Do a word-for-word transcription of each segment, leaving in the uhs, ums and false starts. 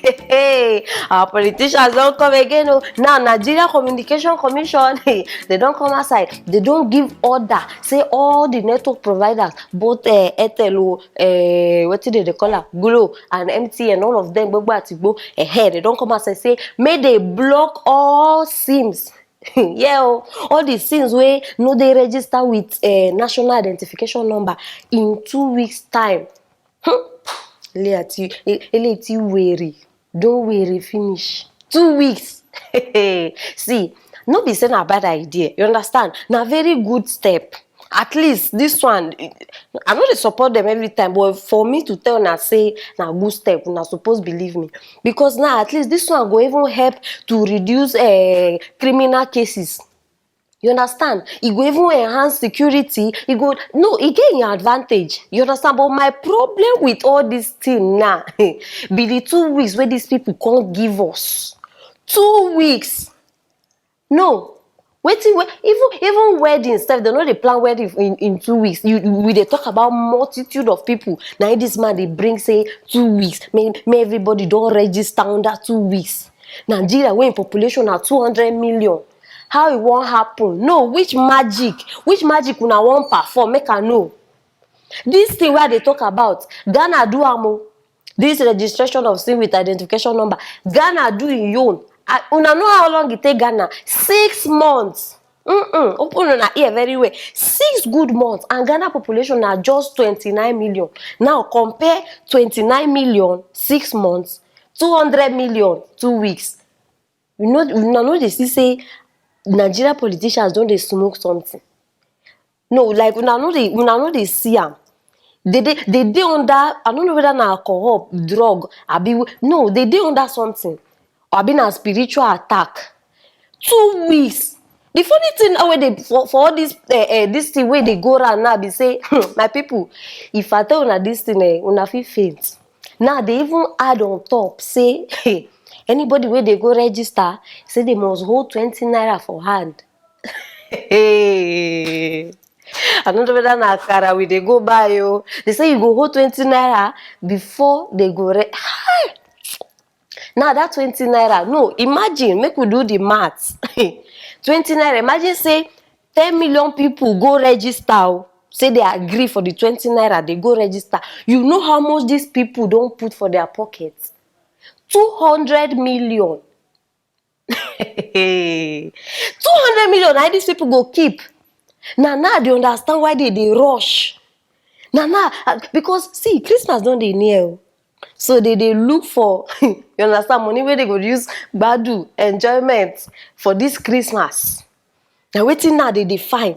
Hey, our politicians don come again o. Now Nigeria Communication Commission, they don come outside. They don give order say all the network providers, both uh, Airtel o, uh, wetin dey dey call am, Glo and M T N, all of them, gbogbo atigbo, eh, they don come outside say make they block all sims. Yeah o, all the sims wey no dey register with uh, national identification number in two weeks time. Hmm. Eléyìí ti, e- eléyìí ti wèrè, don wèrè finish. Two weeks. See, no be say na bad idea, you understand? Na very good step. At least this one, I no dey support them every time, but for me to tell una say na good step, una suppose believe me. Because now at least this one go even help to reduce uh, criminal cases. You understand? E go even enhance security. E go, no, e get im advantage. You understand? But my problem with all this thing now be the two weeks wey these people come give us. Two weeks. No. Wetin we, even even wedding sef, dem no dey plan wedding in in two weeks. You, you- we dey talk about multitude of people. Na im this man dey bring say two weeks. Make make everybody don register under two weeks. Nigeria wey im population na two hundred million. How e wan happen? No, which magic? Which magic una wan perform? Make I know. This thing wey I dey talk about, Ghana do am o. This registration of sin with identification number, Ghana do im own. I, una know how long e take Ghana? Six months. Mm-mm. Open una ear very well. Six good months, and Ghana population na just twenty-nine million. Now compare twenty-nine million six months, two hundred million two weeks. You know, una no dey see say Nigeria politicians don dey smoke something. No, like una no dey una no dey see am. They dey they dey under, I no know whether na alcohol, drug, abi we- no, they dey under something. Abi na spiritual attack. Two weeks. The funny thing now wey dey for, for all this uh, uh, this thing wey dey go around now be say, my people, if I tell una this thing, eh, una fit faint. Now they even add on top say anybody wey dey go register, say they must hold twenty naira for hand. Hey. I no know whether na akara we dey go buy o. They say you go hold twenty naira before they go re- Hi! Now that twenty naira, no, imagine, make we do the math. Twenty naira, imagine say ten million people go register o. Say they agree for the twenty naira, they go register. You know how much these people don put for their pocket? Two hundred million. Two hundred million na these people go keep. Na now I dey understand why they dey rush. Na now, ah, because see, Christmas don dey near o. So they dey look for, you understand, money wey they go use gbadu, enjoyment for this Christmas. Na wetin now they dey find.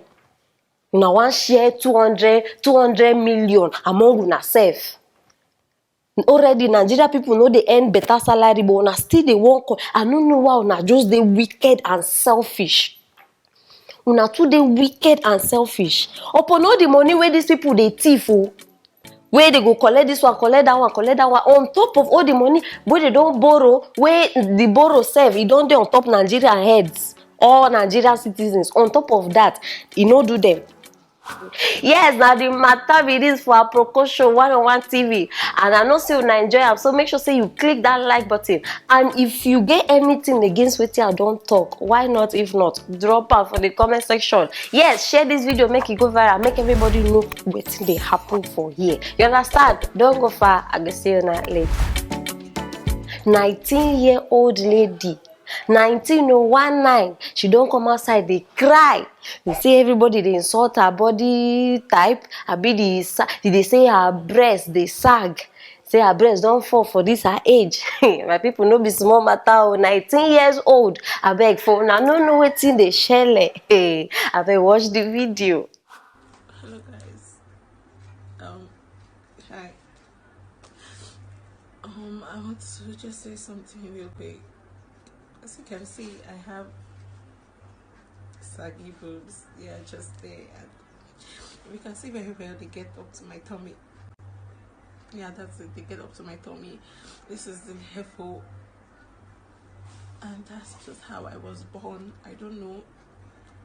Una wan share two hundred, two hundred million among una sef. Already Nigeria people no dey earn better salary, but una still dey wan co- I no know why una just dey wicked and selfish. Una too dey wicked and selfish. Upon all the money wey these people dey thief o, wey they go collect this one, collect that one, collect that one, on top of all the money wey they don borrow, wey the borrow sef, e don dey on top Nigeria heads, all Nigerian citizens. On top of that, e no do them. Yes, now the matter be this for Aproko Show one oh one T V, and I know say una enjoy am, so make sure say you click that like button. And if you get anything against wetin I don talk, why not? If not, drop am for the comment section. Yes, share this video, make it go viral, make everybody know wetin dey happen for here. You understand? Don't go far. I go see you now later. Nineteen year old lady, nineteen oh one nine, she don come outside dey cry. You see everybody dey insult her body type, abi the sa- they dey say her breast dey sag. Say her breast don fall for this her age. My people, no be small matter o. Nineteen years old. Abeg, for una no know wetin dey shele. Abeg, watch the video. Hello guys. Um, hi. Um, I want to just say something real quick. As you can see, I have saggy boobs. They are just there. And you can see very well they get up to my tummy. Yeah, that's it. They get up to my tummy. This is the level. And that's just how I was born. I don't know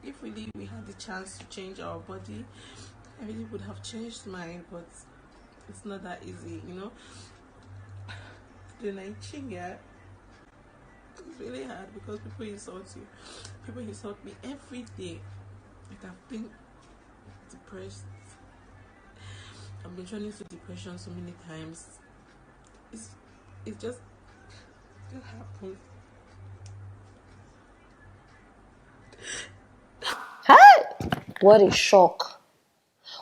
if really we had the chance to change our body. I really would have changed mine, but it's not that easy, you know. The nineteen, yeah. It's really hard because people insult you. People insult me every day. Like, I've been depressed. I've been running to depression so many times. It's it's just it just happened. Hey! What a shock.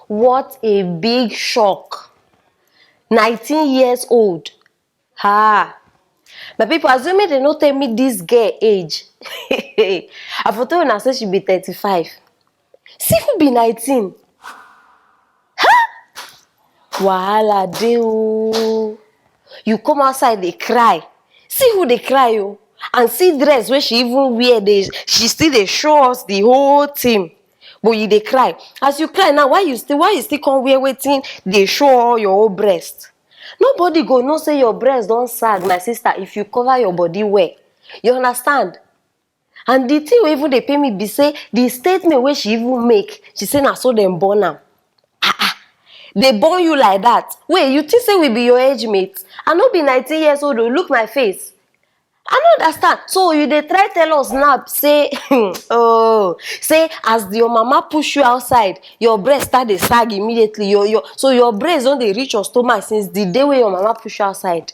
What a big shock. nineteen years old. Ha! My people, assuming they no tell me this girl age. I for tell una say she be thirty-five. See who be nineteen. Huh? Wahala dey o. You come outside dey cry. See who dey cry o. And see dress wey she even wear, dey she still dey show us the whole thing. But you dey cry. As you cry now, why you still why you still come wear wetin dey show all your whole breast? Nobody go know say your breast don sag, my sister, if you cover your body well. You understand? And the thing wey even dey pain me be say the statement wey she even make, she say na so dem born am. Ah ah, dey born you like that? Wait, you think say we be your age mate? I no be nineteen years old o, look my face. I no understand. So you dey try tell us now say oh say as your mama push you outside, your breast start dey sag immediately. Your your so your breast don dey reach your stomach since the day wey your mama push you outside.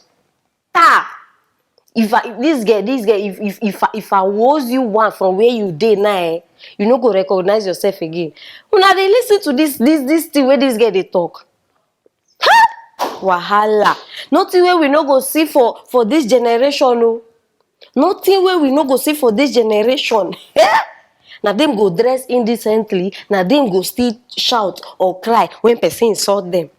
Ah! If I this girl this girl if if if I, if I was you one from where you dey now, eh, you no go recognize yourself again. Una dey listen to this this this thing wey this girl dey talk. Wahala. Nothing wey we no go see for for this generation o. Nothing wey we no go see for this generation. Eh? Na dem go dress indecently, na dem go still shout or cry when person insult them.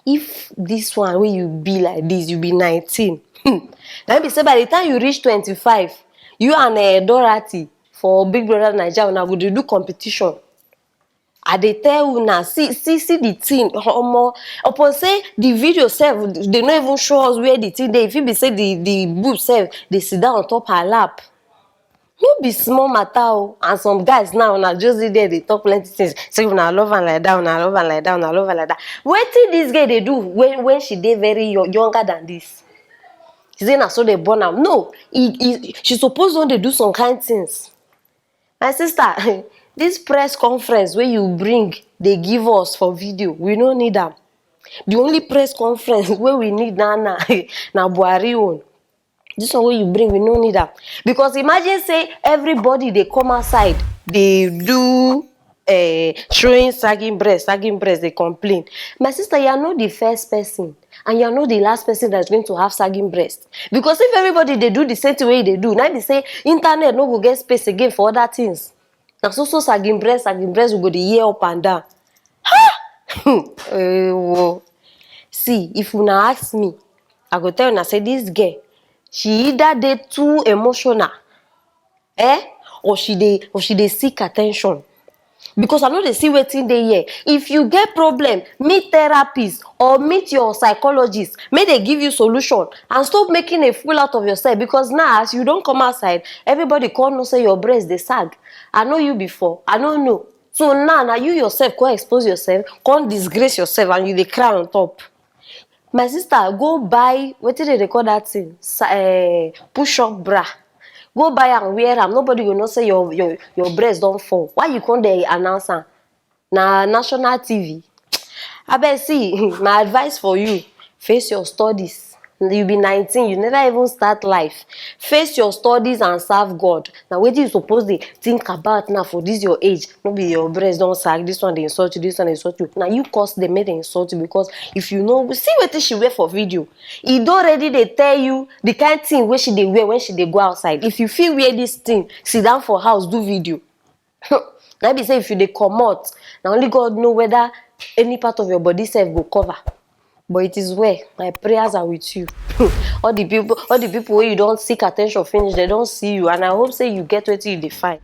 If this one wey you be like this, you be nineteen, hmm, na be say by the time you reach twenty-five, you and uh, Dorothy for Big Brother Naija, una go dey do competition. I dey tell una, see see see the thing, omo. Upon say the video sef, they no even show us where the thing dey. If it be say the the boob sef dey sit down on top her lap, no be small matter o. And some guys now na just dey there dey talk plenty things, say una love am like that, una love am like that, una love am like that. Wetin this girl dey do when when she dey very young, younger than this? She say na so dem born am. No, e e she suppose don dey do some kind things. My sister, this press conference wey you bring dey give us for video, we no need am. The only press conference wey we need na na na Buhari own. This one wey you bring, we no need am. Because imagine say everybody dey come outside dey do uh, showing sagging breast, sagging breast dey complain. My sister, you are not the first person and you are not the last person that's going to have sagging breast. Because if everybody dey do the same thing wey you dey do, na be say internet no go get space again for other things. Na so so sagging breast, sagging breast, we go dey hear up and down. Ha! Ewo. See, if una ask me, I go tell una say this girl, she either dey too emotional, eh, or she dey or she dey seek attention. Because I no dey see wetin dey here. If you get problem, meet therapist or meet your psychologist, make they give you solution and stop making a fool out of yourself. Because now, as you don come outside, everybody come know say your breast dey sag. I know you before, I no know. So now, na you yourself come expose yourself, come disgrace yourself, and you dey cry on top. My sister, go buy wetin dem dey call that thing, uh, push up bra. Go buy am, wear am. Nobody go know say your your your breast don fall. Why you come dey announce am? Na national T V. Abeg see, my advice for you: face your studies. You be nineteen, you never even start life. Face your studies and serve God. Na wetin you suppose dey think about now for this your age. No be your breast don sag, this one dey insult you, this one dey insult you. Na you cause dem make dem insult you, because if you know, see wetin she wear for video. E don already dey tell you the kind thing wey she dey wear when she dey go outside. If you fit wear this thing, sit down for house, do video. Na be say if you dey comot, na only God know whether any part of your body sef go cover. But it is well. My prayers are with you. All the people, all the people wey you don seek attention finish, they don see you, and I hope say you get wetin you dey find.